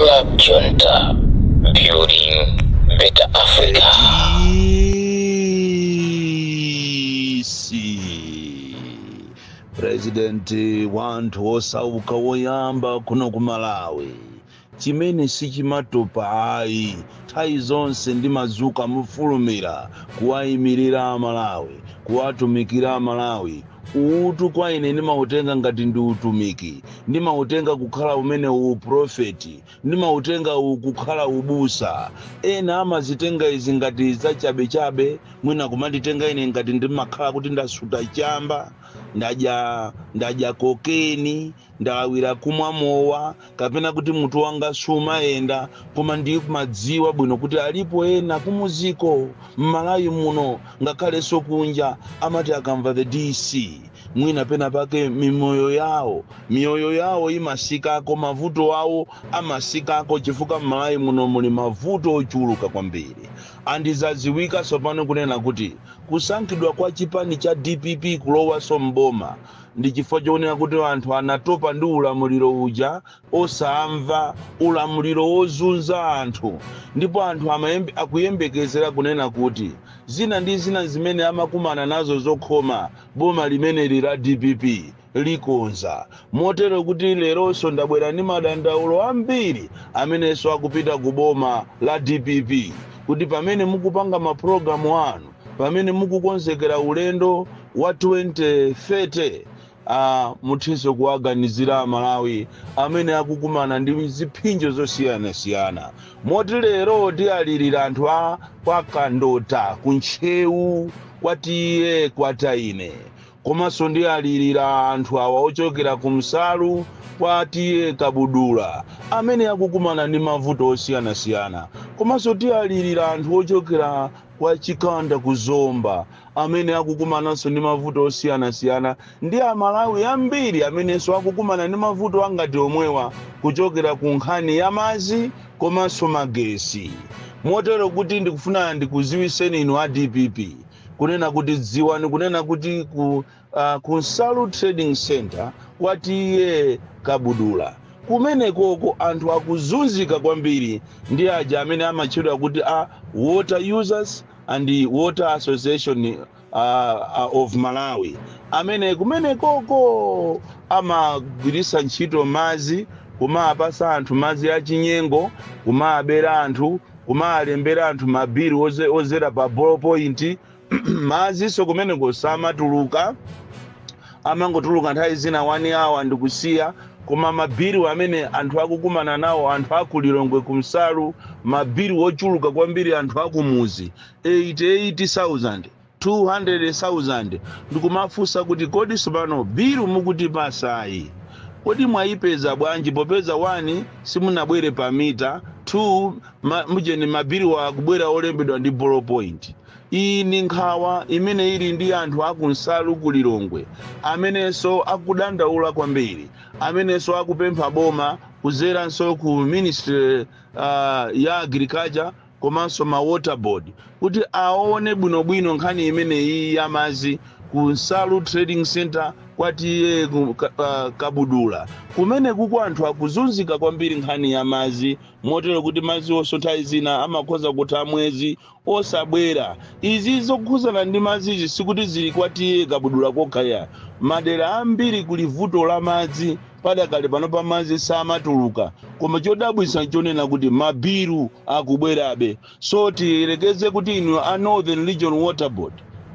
Club Junta, building better Africa. DC President wanthu osauka woyamba kuno ku Malawi, chimene sichimatopa ayi, nthawi zonse ndimazuka mufulumira kuwayimirira Amalawi, kuwatumikira Amalawi. Utu kwa ine ndimautenga ngati ndi utumiki, ndimautenga kukhala umene uprofeti, ndimautenga kukhala ubusa. Ena amazitenga izi ngati zachabechabe, mwina kumanditenga ine ngati ndimakhala kuti ndasuta chamba, ndadya kokeni, ndalawira kumwa mowa, kapena kuti mutu wanga sumayenda. Koma ndimadziwa bwino kuti alipo ena kumuziko m'Malawi muno, ngakhalenso kunja, amati akamva the DC, mwina pena pake mimoyo yawo, miyoyo yawo imasikako, mavuto awo amasikako, chifukwa m'Malawi muno muli mavuto ochuluka kwambiri. Andizaziwika tsopano kunena kuti kusankhidwa kwa chipani cha DPP kulowaso mboma ndi chifukwa choonera kuti anthu anatopa ndi ulamuliro uja osamva, ulamuliro wozunza anthu. Ndipo anthu akuyembekezera kunena kuti zina ndi zina zimene amakumana nazo zokhoma, boma limeneli la DPP likonza. Motero kuti leronso ndabwera ndi madandaulo ambiri amenenso akupita ku boma la DPP, kuti pamene mukupanga mapulogalamu anu, pamene mukukonzekera ulendo wa 2030, muthenso kuwaganizira Amalawi amene akukumana ndi ziphinjo zosiyanasiyana. Moti lero tiyalirira anthu a kwa Kandota, kuNtcheu, kwatiye kwataine, komanso ndiyalirira anthu awa ochokera ku Msalu, kwa T/A Kabudula, amene akukumana ndi mavuto osiyanasiyana. Komanso tiyalirira anthu ochokera kwa Chikanda ku Zomba, amene akukumananso ndi mavuto osiyanasiyana, ndi Amalawi ambiri amenenso akukumana ndi mavuto angati omwewa kuchokera ku nkhani ya madzi komanso magesi. Motero kuti ndikufuna ndikuziwiseni inu a DPP kunena kuti dziwani kunena kuti ku Nsalu Trading Center, kwa T/A Kabudula, kumenekoko anthu akuzunzika kwambiri ndi aja amene amatchedwa kuti a Water Users and Water Association of Malawi, amene kumenekoko amagwiritsa ntchito madzi kumapasa anthu madzi achinyengo, kumabera anthu, kumalembera anthu mabiri ozera pa ball point. Madzinso kumeneko samatuluka, amangotuluka nthawi zina 1 hour ndikusiya. Koma mabiri amene anthu akukumana nawo, anthu akuLilongwe kumsalu, mabiri ochuluka kwambiri, anthu akumuzi 88,000, 200,000. Ndikumafunsa kuti kodi sopano bilu mukuti pasayi, kodi mwayipeza bwanji, popeza 1 simunabwere pa mita, 2 mujeni mabiri akubwera olembedwa ndi ball point? Iyi ndi nkhawa imene ili ndi anthu akunsalu kuLilongwe, amenenso akudandaula kwambiri, amenenso akupempha boma kuzeranso ku Ministry ya Agriculture komanso ma Water Board kuti aone bwinobwino nkhani imeneyi yamazi ku Nsalu Trading Center, kwa T/A Kabudula. Kumene kuku anthu akuzunzika kwambiri nkhani ya madzi, motero kuti madzi onso nthawi zina amakhoza kutha mwezi osabwera. Izi zokhuzana ndi madzizi sikuti zili kwa T/A Kabudula kokha ya madera ambiri kuli vuto la madzi. Padakale pano pa madzi samatuluka, koma chodabwitsa nchonena kuti mabiru akubwerabe. So tiyerekeze kuti inu a Northern Region Water Board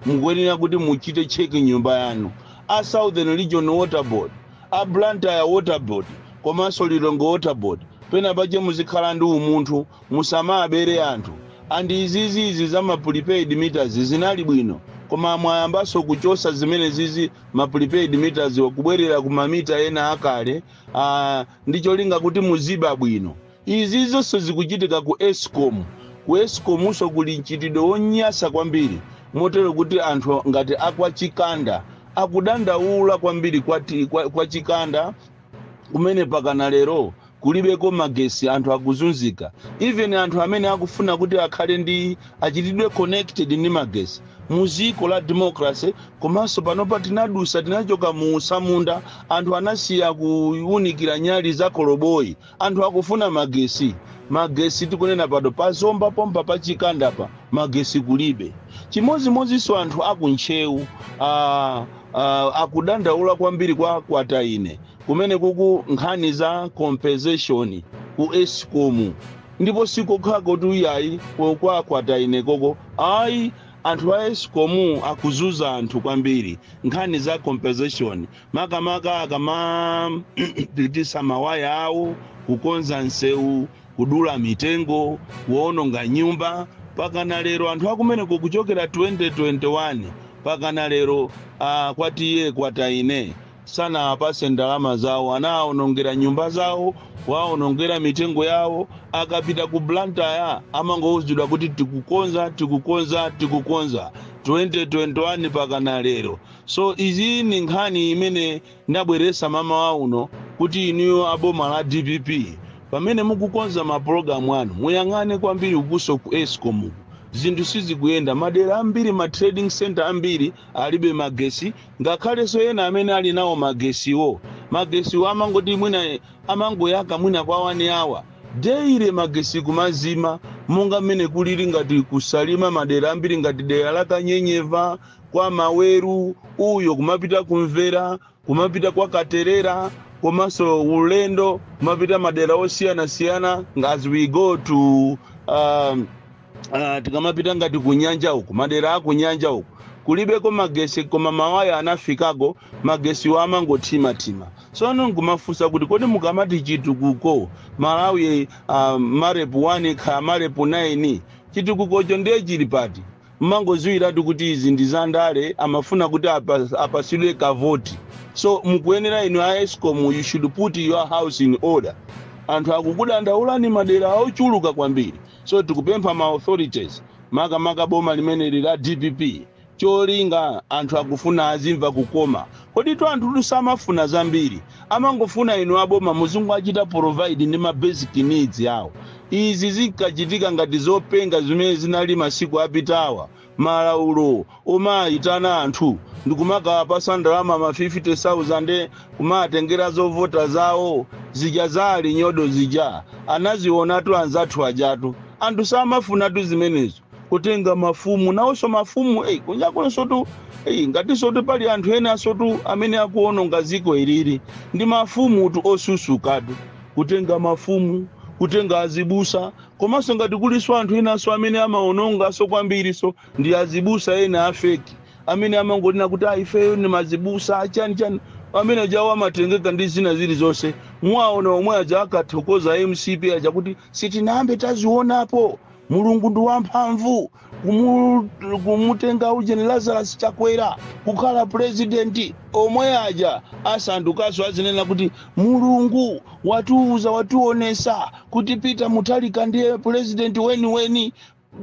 mukuyenera kuti muchite check nyumba yanu, a Southern Region Water Board, a Blantyre Water Board komanso Lilongwe Water Board, pena pache muzikhala ndi umunthu, musamabere anthu. And izizizi za ma prepaid meters zinali bwino, koma mwayambanso kuchosa zimene zizi, ma prepaid meters, kubwerera ku mamita ena akale, ndi cholinga kuti muziba bwino. Izi zonse zikuchitika ku ESCOM. Ku ESCOMunso kuli mchitidwe wonyasa kwambiri, motero kuti anthu ngati akwa Chikanda akudandaula kwambiri. Kwa Chikanda kumene pakana lero kulibeko magesi, anthu akuzunzika. Even anthu amene akufuna kuti akhale ndi achitidwe connected ndi magesi Muziko la democracy, komanso panopa tinadusa, tinachoka mu usamunda. Anthu anasiya kuwunikira nyali za koloboyi, anthu akufuna magesi. Magesi tikunena pano, pazomba pompa, pachikandapa, magesi kulibe. Chimodzimodzinso anthu akuntchewu akudandaula kwambiri kwa Kwataine kumene kuku nkhani za compensation ku ESCOM. Ndipo sikokhala kuti uyayi kwa Kwataine koko ayi, anthu a ESCOM akuzuza anthu kwambiri nkhani za compensation, makamaka akamapitisa mawaya awo, kukonza nsewu, kudula mitengo, kuwononga nyumba. Pakana lero anthu akumeneko, kuchokera 2021 pakana lero, kwatiye Kwataine sanawapase ndalama zawo. Anawonongera nyumba zawo, kuwawonongera mitengo yawo. Akapita ku Blantyre amangouzidwa kuti tikukonza, tikukonza, tikukonza, 2021 pakana lero. So izi ni nkhani imene ndabweresa mama uno kuti inuyo aboma la DPP, pamene mukukonza mapulogalamu anu, muyang'ane kwambiri ukuso ku ESCOM. Zinthu sizikuyenda madera ambiri, ma trading center ambiri alibe magesi. Ngakhalenso ena amene ali nawo magesiwo, magesiwo amangoti mwina amangoyaka mwina kwa 1 hour daily, magesi kumazima, monga mmene kulili ngati kusalima, madera ambiri ngati dera la Kanyenyeva, kwa Maweru uyo, kumapita kumvera, kumapita kwa Katerera, komanso ulendo kumapita madera osiyanasiyana. As we go to tikamapita ngati kunyanja uku, madera akunyanja uku kulibeko magesi, koma mawaya anafikako, magesiwo amangothimathima. Tsono nkumafunsa kuti kodi mukamati chitukuko Malawi, MAREP 1 kha MAREP 9, chitukukocho ndiye chili pati? Mmangoziwiratu kuti izi ndi zandale, amafuna kuti apasidwe kavoti. So mukuyenera inu a ESCOM, you should put your house in order. Anthu akukudandaulani madera ochuluka kwambiri. So tikupempha ma authorities, makamaka boma limeneli la DPP, cholinga anthu akufuna azimva kukoma. Kodi to anthu samafuna zambiri, amangofuna inu aboma muzungu achita provide ndi ma basic needs yawo. Izi zikachitika ngati zopenga zimene zinali masiku apitawa, malaulo omayitana anthu ndikumakawapasa ndalama ma 50,000, kumatengera zovota zawo zija zali nyodo zija, anazionatu anzathu ajatu. Anthu samafunatu zimenezo, kutenga mafumu nawonso mafumu. Ei, kunjakonsotu, ei, ngatisotu pali anthu ena asotu amene akuononga ziko ilili ndi mafumu tu osusukatu, kutenga mafumu, kutenga azibusa. Komanso ngati kuliso anthu enanso amene amaonongaso kwambiriso ndi azibusa ena a fake amene amangonena kuti ifeyo ni mazibusa chani chani, amene ajawo amatengeka ndi zina zilizonse. Mwaona omwe aja akathokoza MCP aja kuti sitinambe tazionapo, Mulungu ndi wamphamvu kumutenga ujeni Lazarus Chakwera kukhala president. Omwe aja asandukaso azinena kuti Mulungu watiuza, wationesa kuti Peter Mutharika ndiye president weniweni.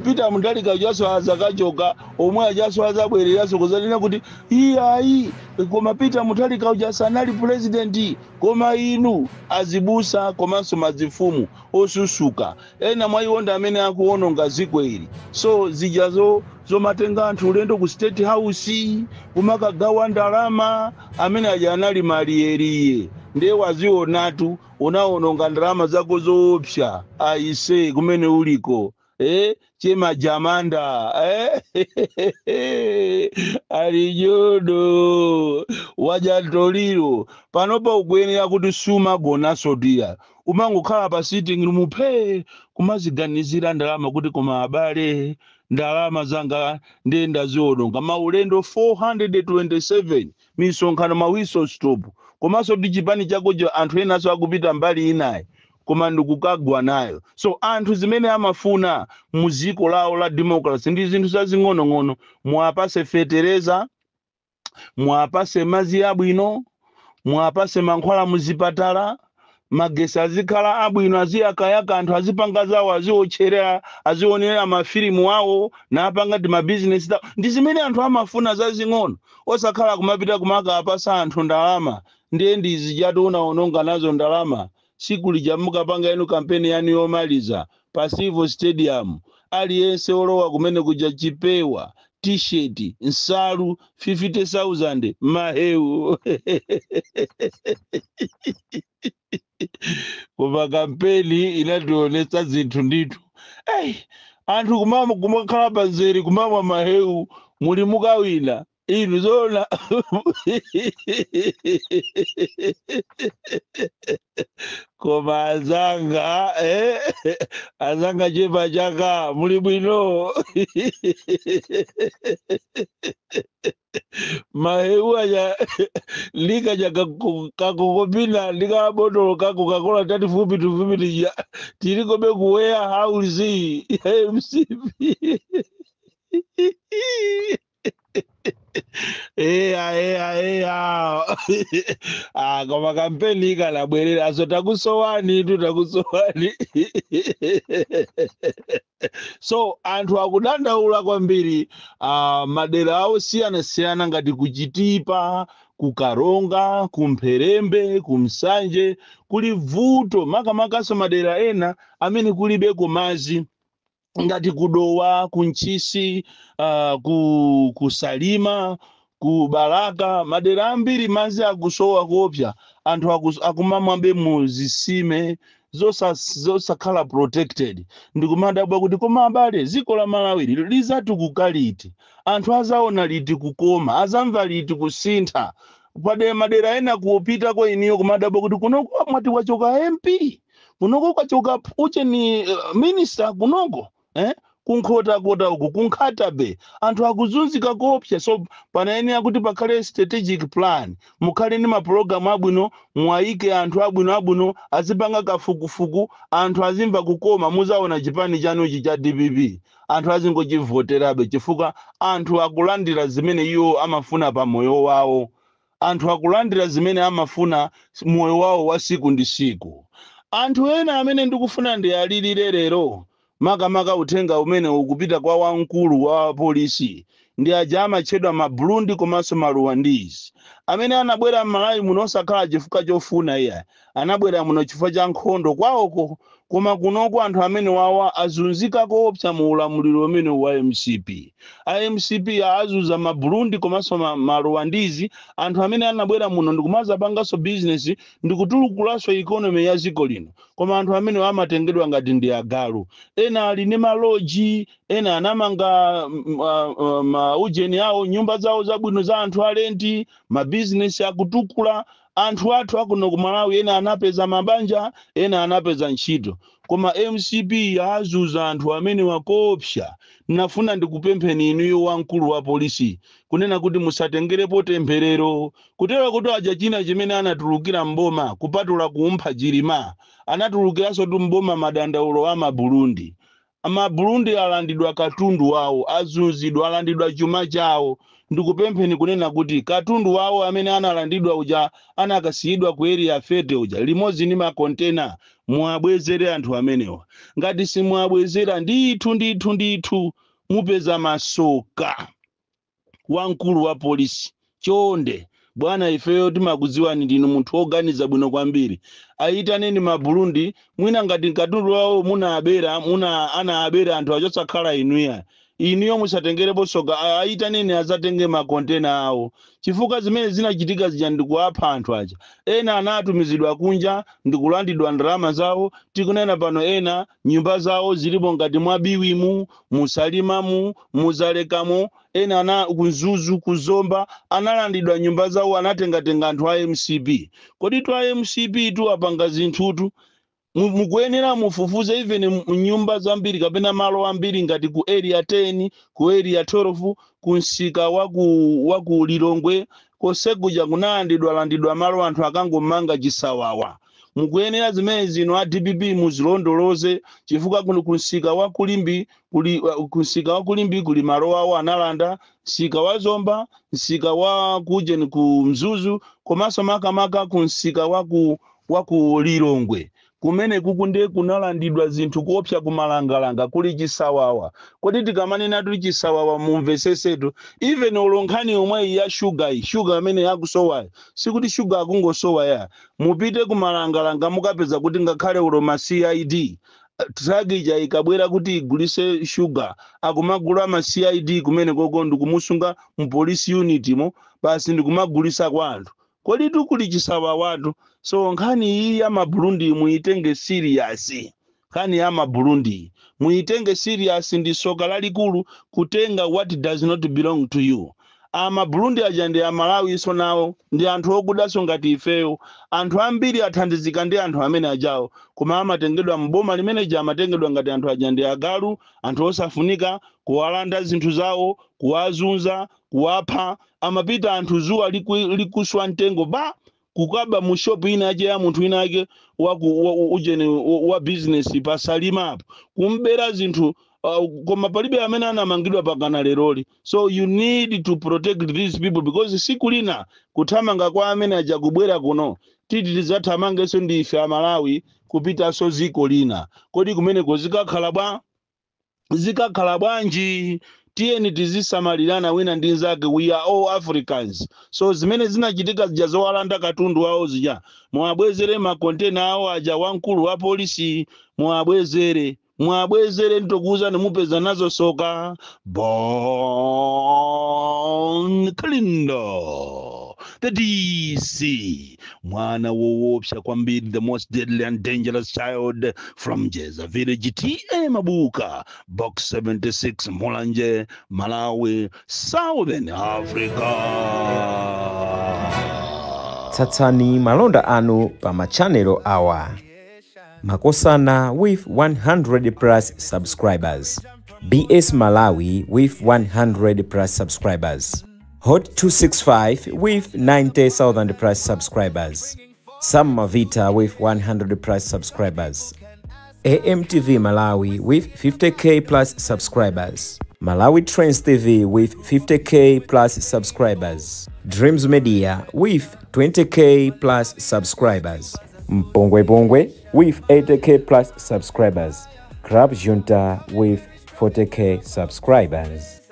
Peter Mutharika ajaso azakachoka, omwe ajaso azabwereraso kuzanena kuti iyayi, koma Peter Mutharika uja sanali president. Koma inu azibusa komanso mazifumu osusuka, ena mwa iwo ndi amene akuononga ziko ili. So zijazo zomatenga anthu ulendo ku State House kumakagawa ndalama, amene aja anali maliyeriye, ndiye wazionatu, unaononga ndalama zako zoopsa aise kumene uliko. Chema jamanda, alijodo wajatoliro, panopa ukuyenera kuti sumagonaso tiya, umangokhala pa sitting room phe, kumaziganizira ndalama kuti koma abale, ndalama zanga ndiye ndaziononga, maulendo 427, misonkhano, ma whistle stop, komanso ndi chipani chakocho anthu enaso akupita mbali inayi, koma ndikukagwa nayo. So anthu zimene amafuna mu ziko lawo la democracy ndi zinthu zazing'onong'ono: muwapase fetereza, muwapase madzi abwino, muwapase mankhwala muzipatala, magesi azikhala abwino, aziyakayaka, anthu azipanga zawo, aziotcherera, azionera mafilimu awo, napanga ti mabizinesi tawo. Ndi zimene anthu amafuna zazing'ono, osakhala kumapita kumakapasa anthu ndalama. Ndiye ndizijatu unaononga nazo ndalama siku lija mukapanga inu kampeni yanu yomaliza pa Civil Stadium, aliyense olowa kumene kuja chipewa. T-shirt, nsalu 50,000, mahewu. Koma kampeni inationetsa zinthu ndithu. Hey, anthu kumakhala panzere kumamwa mahewu, muli mukawina inu zona. Koma azanga, azanga chepa chaka muli bwino. Mahewu aja lika ja kakokopina lika botolo kako kakola tati fupi tufupi tija tiliko be ku warehouse ya MCP. Eya, eya, eya. Koma kampeni ikanabwerera so takusowani tu, takusowani. So anthu akudandaula kwambiri, madera osiyanasiyana ngati kuchitipa, kukaronga, kumpherembe, kumsanje kuli vuto, makamakaso madera ena amene kulibeko madzi ngati kudowa, kuntchisi, kusalima, ku Balaka, madera ambiri madzi akusowa kuopsa. Anthu akumamwabe mu zisime zosakhala protected. Ndikumadabwa kuti koma abale, dziko la Malawi lizatukuka liti? Anthu azaona liti kukoma? Azamva liti kusintha? Pade madera ena kupitako iniyo kumadabwa kuti kunoko mwati wachoka MP, kunoko kwachoka ucheni, minister kunoko, Kunkhotakota uku, kunkhatabe, anthu akuzunzika koopsa. So panayenera kuti pakhale strategic plan, mukhale ndi mapulogalamu abwino, mwayike anthu abwino abwino azipanga kafukufuku, anthu azimva kukoma. Muzaona chipani chanuchi cha DPP anthu azingochivoterabe, chifukwa anthu akulandira zimene iwo amafuna pa moyo wawo. Anthu akulandira zimene amafuna moyo wawo wa siku ndi siku. Anthu ena amene ndikufuna ndiyalirire lero, makamaka uthenga umene ukupita kwa wamkulu wa polisi, ndi aja amatchedwa ma Burundi komanso ma Rwandese amene anabwera m'Malawi muno osakhala chifukwa chofuna iya, anabwera muno chifukwa cha nkhondo kwawoko. Koma kunoko anthu amene wawa azunzika koopsa mu ulamuliro umene wa MCP. A MCP azunza ma Burundi komanso ma Rwandese, anthu amene anabwera muno ndikumazapanganso business ndikutulukulaso economy ya dziko lino. Koma anthu amene amatengedwa ngati ndi agalu. Ena ali ndi maloji, ena anamanga maujeni awo, nyumba zawo zabwino za anthu alenti, mabizinesi akutukula. Anthu athu akuno ku Malawi ena anapeza mabanja, ena anapeza ntchito. Koma MCP yazuza anthu amene wakoopsa. Nafuna ndikupempheni inuyo wamkulu wa polisi kunena kuti musatengerepo temberero, kutero kuti aja china chimene anatulukira mboma kupatula kumpha Chilima, anatulukiranso tu mboma madandaulo a Maburundi. Maburundi alandidwa katundu wawo, azunzidwa, alandidwa chuma chawo. Ndikupempheni kunena kuti katundu wawo amene analandidwa uja, anakasiyidwa ku area 30 uja limodzi ndi makontena, muwabwezere anthu amenewa. Ngati simuwabwezera, ndithu ndithu ndithu mupeza masoka. Wamkulu wa polisi, chonde bwana, ifeyo timakudziwani ndinu munthu woganiza bwino kwambiri. Ayitaneni Maburundi, mwina ngati katundu wawo munaabera, muna anaabera anthu achosakhala inuya, inuyo musatengerepo soka. Ayitaneni azatenge makontena awo, chifukwa zimene zinachitika zija ndikuapha anthu aja. Ena anatumizidwa kunja ndikulandidwa ndalama zawo. Tikunena pano ena nyumba zawo zilipo ngati mwabiwimu, musalimamu, muzalekamo. Ena ana kunzuzu, kuzomba analandidwa nyumba zawo, anatengatenga anthu a MCP. Kodi tu a MCP tu apanga zinthutu? Mukuyenera mufufuze even nyumba zambiri kapena malo ambiri ngati ku area 10, ku area 12, ku msika wa ku Lilongwe kosekuja kunalandidwa landidwa malo, anthu akangomanga chisawawa. Mukuyenera zimene zino a DPP muzilondoloze, chifukwa kuno ku msika wa Kulimbi kuli, ku msika wa Kulimbi kuli malo awo analanda, msika wa Zomba, msika wa kujeni ku Mzuzu, komanso makamaka ku msika wa ku Lilongwe kumene kuku ndiye kunalandidwa zinthu kuopsa, kumalangalanga kuli chisawawa. Kodi tikamanena tuli chisawawa mumvesesetu, even olonkhani yomwe ya shuga iyi, shuga amene yakusowayo, sikuti shuga akungosowa ya. Mupite kumalangalanga mukapeza kuti ngakhale ulo ma CID Truck ija ikabwera kuti igulise shuga, akumagula ma CID kumene koko ndikumusunga mu police unit mo basi, ndikumagulisa kwa anthu. Kodi kuli chisawa watu? So nkhani iyi ya Maburundi muitenge serious. Nkhani ya Maburundi muitenge serious. Ndi soka lalikulu kutenga what does not belong to you. Amaburundi aja ndi Amalawi, so nawo ndi anthu okudaso ngati ifeyo. Anthu ambiri athandizika ndi anthu amene ajawo, koma amatengedwa mboma limeneja, amatengedwa ngati anthu aja ndi agalu, anthu osafunika, kuwalanda zinthu zawo, kuwazunza, kuwapha. Amapita anthu zuwa likuswa mtengo ba kukaba mu shopu ina yake ya munthu ina yake ujeni wa business pasalima apo, kumbera zinthu, koma palibe amene anamangidwa pakana leroli. So you need to protect these people, because siku lina kuthamanga kwa amene aja kubwera kuno, titi tidzathamangenso ndi ife Amalawi kupitanso ziko lina. Kodi kumeneko zikakhala bwa? Zikakhala bwanji? Tiyeni tizisamalirana wina ndi nzake. We are all Africans. So zimene zinachitika zija zowalanda katundu wawo zija, muwabwezere makontena awo aja. Wamkulu wa polisi, muwabwezere, muwabwezere. Nditokuwuzani, mupeza nazo soka. Bon Kalindo, the DC, mwana woopsa kwambiri, the most deadly and dangerous child from Jeza Village, TA Mabuka, Box 76, Mulanje, Malawi, Southern Africa. Tsatsani malonda anu pa machanelo awa: Makosana with 100 plus subscribers, BS Malawi with 100 plus subscribers, Hot 265 with 90,000 plus subscribers, Sam Mavita with 100 plus subscribers, AMTV Malawi with 50K plus subscribers, Malawi Trends TV with 50K plus subscribers, Dreams Media with 20K plus subscribers, Mpongwe Pongwe with 80K plus subscribers, Club Junta with 40K subscribers.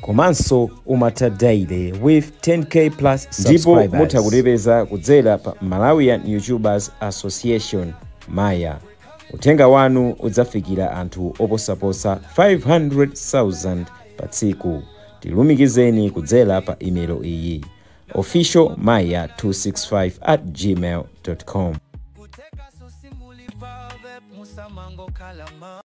Komanso Umata Daily with 10K plus. Ndipo mutha kutipeza kudzera pa Malawian YouTubers Association, Maya. Uthenga wanu udzafikira anthu oposaposa 500,000 pa tsiku. Tilumikizeni kudzera pa imelo iyi: officialmaya265@gmail.com. Kuteka sosimuli pave musamango kalama.